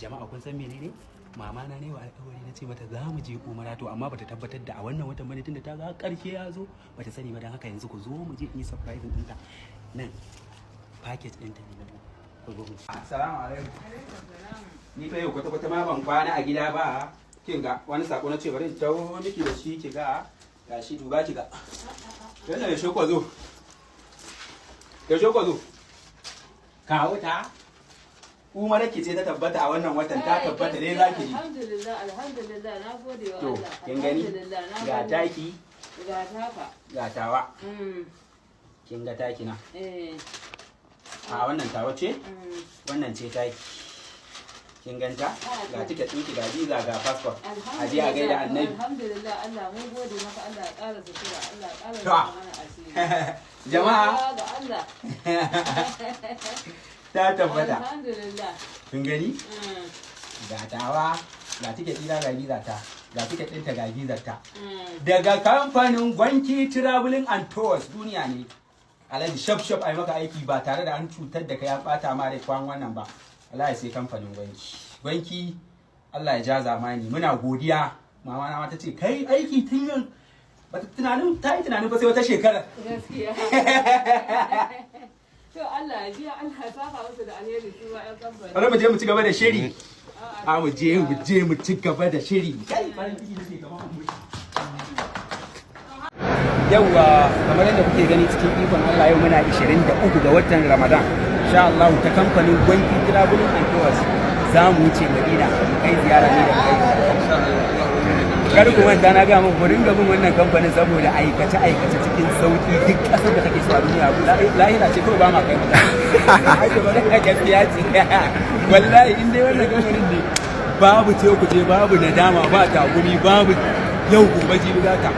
Jama'a, kun san menene? Mama na ne wa alƙawari, na ce mata za mu je umara, to amma bata tabbatar da a wannan watan bane, tunda ta ga ƙarshe ya zo, bata sani ba. Dan haka yanzu ku zo mu je in yi surprise ɗinta. Nan package ɗinta ne na. Ku zo mu. Assalamu alaikum. Ni fa yau kwata kwata ma ban kwana a gida ba. Kin ga wani sako na ce bari in tawo miki da shi. Ki ga, gashi, duba ki ga. Yana yaushe ko zo? Yaushe ko zo? Kawo ta. Umar ki ce ta tabbata a wannan watan, ta tabbata ne za ki yi. Alhamdulillah, alhamdulillah, na gode wa To, Allah. kin gani? Alhamdulillah, na Ga gode. taki, Ga taka. ga tawa. Kin ga taki na. Eh. A wannan tawa ce? Mm. Wannan ce taki. Kin ganta? Ga ticket ɗinki, ga visa, ga passport. A je a gaida Annabi. Alhamdulillah, Allah mun gode maka, Allah ya ƙara sutura, Allah ya ƙara To. rufa mana asiri. Jama'a, Godiya ga Allah. ta tabbata. Alhamdulillah. Kin gani? Mm. Ga tawa, ga ticket ɗina, ga visa ta. Ga ticket ɗinta, ga visa ta. Daga kamfanin Gwanki Traveling and Tours, duniya ne. Alhaji, shaf shaf ai maka aiki ba tare da an cutar da kai, an bata ma rai kwan wannan ba. Wallahi sai kamfanin Gwanki. Gwanki, Allah ya ja zamani. Muna godiya. Mama na ma ta ce kai aiki tun yau, bata tunanin, ta yi tunanin fa sai wata shekara. Gaskiya. To, Allah ya biya, Allah ya saka musu da alheri su ma 'yan kamfani. Bari mu je mu ci gaba da shiri. A'a, A mu je mu ci gaba da shiri. Kai, farin ciki nake kamar an mutu. Yauwa, kamar yadda kuke gani, cikin ikon Allah yau muna 23 ga watan Ramadan. Insha Allah ta kamfanin Gwanki Traveling and Tours za mu wuce Madina mu kai ziyara ne da kai. Kar ku manta na ga muku, ku dinga bin wannan kamfanin saboda aikace aikace cikin sauki, duk ƙasar da kake so a duniya. Lahira ce kawai ba ma kai mutane. Ai ba gaskiya ce. Wallahi in dai wannan kamfanin ne, babu ce ku je, babu nadama, ba tagumi, babu yau gobe jibi gata.